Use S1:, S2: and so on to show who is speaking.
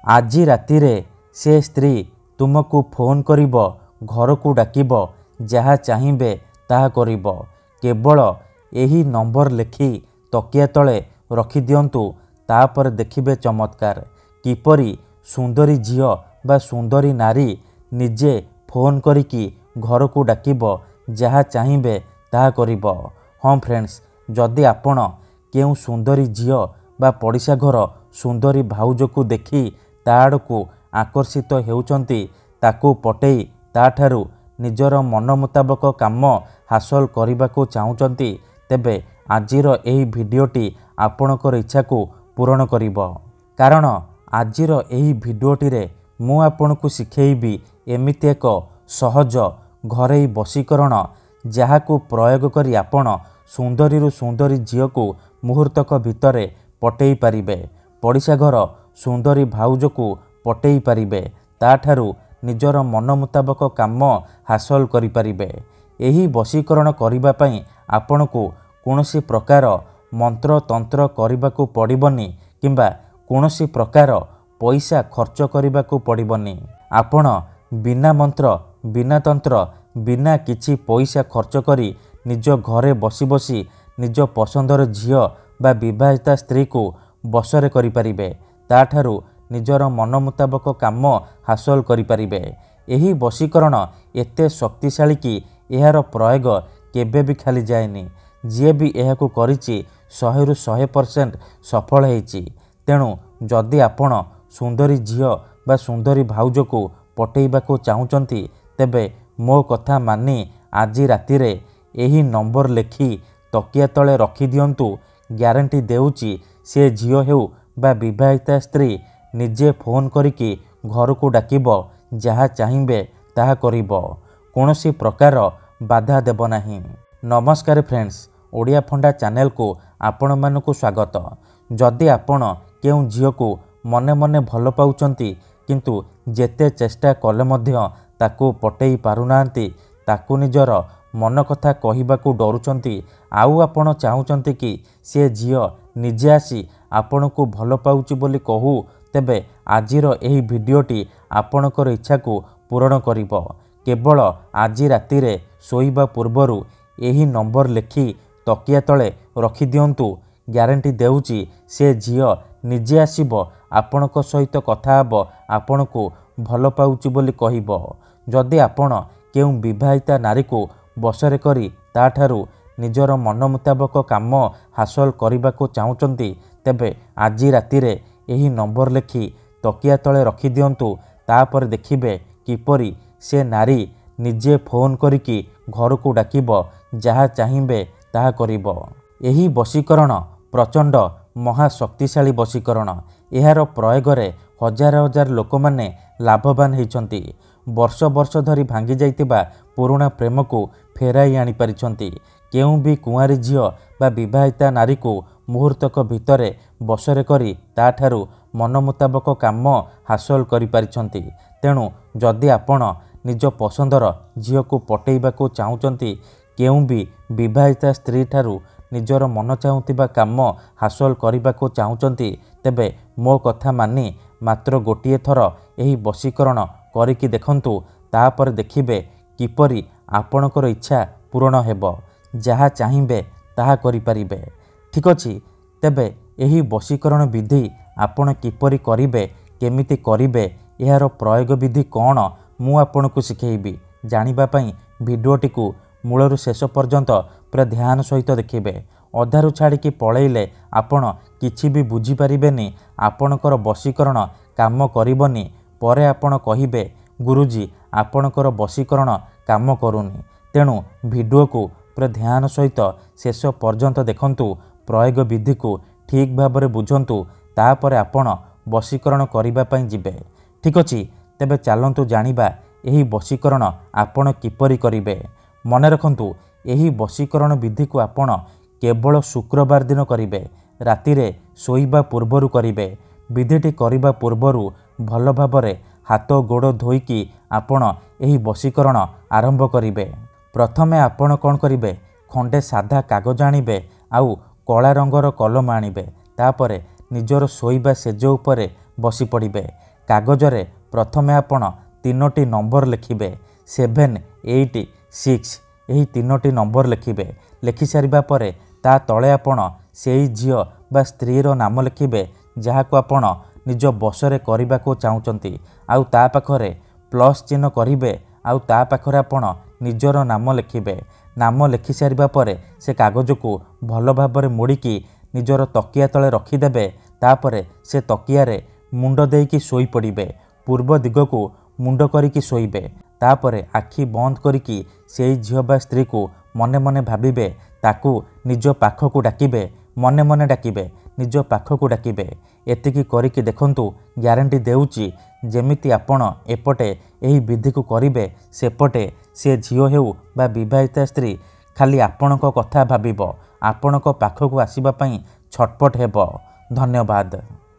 S1: ଆଜି ରାତିରେ ସେ ସ୍ତ୍ରୀ ତୁମକୁ ଫୋନ୍ କରିବ, ଘରକୁ ଡାକିବ, ଯାହା ଚାହିଁବେ ତାହା କରିବ। କେବଳ ଏହି ନମ୍ବର ଲେଖି ତକିଆ ତଳେ ରଖିଦିଅନ୍ତୁ, ତାପରେ ଦେଖିବେ ଚମତ୍କାର। କିପରି ସୁନ୍ଦରୀ ଝିଅ ବା ସୁନ୍ଦରୀ ନାରୀ ନିଜେ ଫୋନ୍ କରିକି ଘରକୁ ଡାକିବ, ଯାହା ଚାହିଁବେ ତାହା କରିବ। ହଁ ଫ୍ରେଣ୍ଡସ୍, ଯଦି ଆପଣ କେଉଁ ସୁନ୍ଦରୀ ଝିଅ ବା ପଡ଼ିଶା ଘର ସୁନ୍ଦରୀ ଭାଉଜକୁ ଦେଖି ତା ଆଡ଼କୁ ଆକର୍ଷିତ ହେଉଛନ୍ତି, ତାକୁ ପଟେଇ ତା'ଠାରୁ ନିଜର ମନ ମୁତାବକ କାମ ହାସଲ କରିବାକୁ ଚାହୁଁଛନ୍ତି, ତେବେ ଆଜିର ଏହି ଭିଡ଼ିଓଟି ଆପଣଙ୍କର ଇଚ୍ଛାକୁ ପୂରଣ କରିବ। କାରଣ ଆଜିର ଏହି ଭିଡ଼ିଓଟିରେ ମୁଁ ଆପଣଙ୍କୁ ଶିଖେଇବି ଏମିତି ଏକ ସହଜ ଘରୋଇ ବଶୀକରଣ, ଯାହାକୁ ପ୍ରୟୋଗ କରି ଆପଣ ସୁନ୍ଦରୀରୁ ସୁନ୍ଦରୀ ଝିଅକୁ ମୁହୂର୍ତ୍ତକ ଭିତରେ ପଟେଇ ପାରିବେ, ପଡ଼ିଶା ଘର ସୁନ୍ଦରୀ ଭାଉଜକୁ ପଟେଇ ପାରିବେ, ତା'ଠାରୁ ନିଜର ମନ ମୁତାବକ କାମ ହାସଲ କରିପାରିବେ। ଏହି ବଶୀକରଣ କରିବା ପାଇଁ ଆପଣଙ୍କୁ କୌଣସି ପ୍ରକାର ମନ୍ତ୍ରତନ୍ତ୍ର କରିବାକୁ ପଡ଼ିବନି କିମ୍ବା କୌଣସି ପ୍ରକାର ପଇସା ଖର୍ଚ୍ଚ କରିବାକୁ ପଡ଼ିବନି। ଆପଣ ବିନା ମନ୍ତ୍ର, ବିନା ତନ୍ତ୍ର, ବିନା କିଛି ପଇସା ଖର୍ଚ୍ଚ କରି ନିଜ ଘରେ ବସି ବସି ନିଜ ପସନ୍ଦର ଝିଅ ବା ବିବାହିତା ସ୍ତ୍ରୀକୁ ବଶରେ କରିପାରିବେ, ତା'ଠାରୁ ନିଜର ମନ ମୁତାବକ କାମ ହାସଲ କରିପାରିବେ। ଏହି ବଶୀକରଣ ଏତେ ଶକ୍ତିଶାଳୀ କି ଏହାର ପ୍ରୟୋଗ କେବେ ବି ଖାଲି ଯାଏନି। ଯିଏ ବି ଏହାକୁ କରିଛି 100ରୁ 100% ସଫଳ ହେଇଛି। ତେଣୁ ଯଦି ଆପଣ ସୁନ୍ଦରୀ ଝିଅ ବା ସୁନ୍ଦରୀ ଭାଉଜକୁ ପଟେଇବାକୁ ଚାହୁଁଛନ୍ତି, ତେବେ ମୋ କଥା ମାନି ଆଜି ରାତିରେ ଏହି ନମ୍ବର ଲେଖି ତକିଆ ତଳେ ରଖିଦିଅନ୍ତୁ। ଗ୍ୟାରେଣ୍ଟି ଦେଉଛି, ସେ ଝିଅ ହେଉ ବା ବିବାହିତା ସ୍ତ୍ରୀ ନିଜେ ଫୋନ୍ କରିକି ଘରକୁ ଡାକିବ, ଯାହା ଚାହିଁବେ ତାହା କରିବ, କୌଣସି ପ୍ରକାର ବାଧା ଦେବ ନାହିଁ। ନମସ୍କାର ଫ୍ରେଣ୍ଡସ୍, ଓଡ଼ିଆ ଫଣ୍ଡା ଚ୍ୟାନେଲକୁ ଆପଣମାନଙ୍କୁ ସ୍ୱାଗତ। ଯଦି ଆପଣ କେଉଁ ଝିଅକୁ ମନେ ମନେ ଭଲ ପାଉଛନ୍ତି, କିନ୍ତୁ ଯେତେ ଚେଷ୍ଟା କଲେ ମଧ୍ୟ ତାକୁ ପଟେଇ ପାରୁନାହାନ୍ତି, ତାକୁ ନିଜର ମନ କଥା କହିବାକୁ ଡରୁଛନ୍ତି, ଆଉ ଆପଣ ଚାହୁଁଛନ୍ତି କି ସେ ଝିଅ ନିଜେ ଆସି ଆପଣଙ୍କୁ ଭଲ ପାଉଛି ବୋଲି କହୁ, ତେବେ ଆଜିର ଏହି ଭିଡ଼ିଓଟି ଆପଣଙ୍କର ଇଚ୍ଛାକୁ ପୂରଣ କରିବ। କେବଳ ଆଜି ରାତିରେ ଶୋଇବା ପୂର୍ବରୁ ଏହି ନମ୍ବର ଲେଖି ତକିଆ ତଳେ ରଖିଦିଅନ୍ତୁ। ଗ୍ୟାରେଣ୍ଟି ଦେଉଛି, ସେ ଝିଅ ନିଜେ ଆସିବ, ଆପଣଙ୍କ ସହିତ କଥା ହେବ, ଆପଣଙ୍କୁ ଭଲ ପାଉଛି ବୋଲି କହିବ। ଯଦି ଆପଣ କେଉଁ ବିବାହିତା ନାରୀକୁ ବଶରେ କରି ତା'ଠାରୁ ନିଜର ମନ ମୁତାବକ କାମ ହାସଲ କରିବାକୁ ଚାହୁଁଛନ୍ତି, ତେବେ ଆଜି ରାତିରେ ଏହି ନମ୍ବର ଲେଖି ତକିଆ ତଳେ ରଖିଦିଅନ୍ତୁ। ତାପରେ ଦେଖିବେ କିପରି ସେ ନାରୀ ନିଜେ ଫୋନ୍ କରିକି ଘରକୁ ଡାକିବ, ଯାହା ଚାହିଁବେ ତାହା କରିବ। ଏହି ବଶୀକରଣ ପ୍ରଚଣ୍ଡ ମହାଶକ୍ତିଶାଳୀ ବଶୀକରଣ। ଏହାର ପ୍ରୟୋଗରେ ହଜାର ହଜାର ଲୋକମାନେ ଲାଭବାନ ହେଇଛନ୍ତି। ବର୍ଷ ବର୍ଷ ଧରି ଭାଙ୍ଗି ଯାଇଥିବା ପୁରୁଣା ପ୍ରେମକୁ ଫେରାଇ ଆଣିପାରିଛନ୍ତି। କେଉଁ ବି କୁଆଁରୀ ଝିଅ ବା ବିବାହିତା ନାରୀକୁ ମୁହୂର୍ତ୍ତକ ଭିତରେ ବଶରେ କରି ତା'ଠାରୁ ମନ ମୁତାବକ କାମ ହାସଲ କରିପାରିଛନ୍ତି। ତେଣୁ ଯଦି ଆପଣ ନିଜ ପସନ୍ଦର ଝିଅକୁ ପଟେଇବାକୁ ଚାହୁଁଛନ୍ତି, କେଉଁ ବି ବିବାହିତା ସ୍ତ୍ରୀଠାରୁ ନିଜର ମନ ଚାହୁଁଥିବା କାମ ହାସଲ କରିବାକୁ ଚାହୁଁଛନ୍ତି, ତେବେ ମୋ କଥା ମାନି ମାତ୍ର ଗୋଟିଏ ଥର ଏହି ବଶୀକରଣ କରିକି ଦେଖନ୍ତୁ। ତାପରେ ଦେଖିବେ କିପରି ଆପଣଙ୍କର ଇଚ୍ଛା ପୂରଣ ହେବ, ଯାହା ଚାହିଁବେ ତାହା କରିପାରିବେ। ଠିକ୍ ଅଛି, ତେବେ ଏହି ବଶୀକରଣ ବିଧି ଆପଣ କିପରି କରିବେ, କେମିତି କରିବେ, ଏହାର ପ୍ରୟୋଗ ବିଧି କ'ଣ ମୁଁ ଆପଣଙ୍କୁ ଶିଖେଇବି। ଜାଣିବା ପାଇଁ ଭିଡ଼ିଓଟିକୁ ମୂଳରୁ ଶେଷ ପର୍ଯ୍ୟନ୍ତ ପୁରା ଧ୍ୟାନ ସହିତ ଦେଖିବେ। ଅଧାରୁ ଛାଡ଼ିକି ପଳେଇଲେ ଆପଣ କିଛି ବି ବୁଝିପାରିବେନି, ଆପଣଙ୍କର ବଶୀକରଣ କାମ କରିବନି। ପରେ ଆପଣ କହିବେ, ଗୁରୁଜୀ ଆପଣଙ୍କର ବଶୀକରଣ କାମ କରୁନି। ତେଣୁ ଭିଡ଼ିଓକୁ ପୁରା ଧ୍ୟାନ ସହିତ ଶେଷ ପର୍ଯ୍ୟନ୍ତ ଦେଖନ୍ତୁ, ପ୍ରୟୋଗ ବିଧିକୁ ଠିକ୍ ଭାବରେ ବୁଝନ୍ତୁ, ତାପରେ ଆପଣ ବଶୀକରଣ କରିବା ପାଇଁ ଯିବେ। ଠିକ୍ ଅଛି, ତେବେ ଚାଲନ୍ତୁ ଜାଣିବା ଏହି ବଶୀକରଣ ଆପଣ କିପରି କରିବେ। ମନେ ରଖନ୍ତୁ, ଏହି ବଶୀକରଣ ବିଧିକୁ ଆପଣ କେବଳ ଶୁକ୍ରବାର ଦିନ କରିବେ, ରାତିରେ ଶୋଇବା ପୂର୍ବରୁ କରିବେ। ବିଧିଟି କରିବା ପୂର୍ବରୁ ଭଲ ଭାବରେ ହାତ ଗୋଡ଼ ଧୋଇକି ଆପଣ ଏହି ବଶୀକରଣ ଆରମ୍ଭ କରିବେ। ପ୍ରଥମେ ଆପଣ କ'ଣ କରିବେ? ଖଣ୍ଡେ ସାଧା କାଗଜ ଆଣିବେ ଆଉ କଳା ରଙ୍ଗର କଲମ ଆଣିବେ। ତାପରେ ନିଜର ଶୋଇବା ଶେଯ ଉପରେ ବସି ପଡ଼ିବେ। କାଗଜରେ ପ୍ରଥମେ ଆପଣ 3ଟି ନମ୍ବର ଲେଖିବେ, 7 8 6, ଏହି 3ଟି ନମ୍ବର ଲେଖିବେ। ଲେଖିସାରିବା ପରେ ତା ତଳେ ଆପଣ ସେଇ ଝିଅ ବା ସ୍ତ୍ରୀର ନାମ ଲେଖିବେ ଯାହାକୁ ଆପଣ ନିଜ ବଶରେ କରିବାକୁ ଚାହୁଁଛନ୍ତି, ଆଉ ତା ପାଖରେ ପ୍ଲସ୍ ଚିହ୍ନ କରିବେ, ଆଉ ତା ପାଖରେ ଆପଣ ନିଜର ନାମ ଲେଖିବେ। ନାମ ଲେଖିସାରିବା ପରେ ସେ କାଗଜକୁ ଭଲ ଭାବରେ ମୋଡ଼ିକି ନିଜର ତକିଆ ତଳେ ରଖିଦେବେ। ତାପରେ ସେ ତକିଆରେ ମୁଣ୍ଡ ଦେଇକି ଶୋଇପଡ଼ିବେ, ପୂର୍ବ ଦିଗକୁ ମୁଣ୍ଡ କରିକି ଶୋଇବେ। ତାପରେ ଆଖି ବନ୍ଦ କରିକି ସେଇ ଝିଅ ବା ସ୍ତ୍ରୀକୁ ମନେ ମନେ ଭାବିବେ, ତାକୁ ନିଜ ପାଖକୁ ଡାକିବେ, ମନେ ମନେ ଡାକିବେ, ନିଜ ପାଖକୁ ଡାକିବେ। ଏତିକି କରିକି ଦେଖନ୍ତୁ, ଗ୍ୟାରେଣ୍ଟି ଦେଉଛି, ଯେମିତି ଆପଣ ଏପଟେ ଏହି ବିଧିକୁ କରିବେ ସେପଟେ ସେ ଝିଅ ହେଉ ବା ବିବାହିତା ସ୍ତ୍ରୀ ଖାଲି ଆପଣଙ୍କ କଥା ଭାବିବ, ଆପଣଙ୍କ ପାଖକୁ ଆସିବା ପାଇଁ ଛଟପଟ ହେବ। ଧନ୍ୟବାଦ।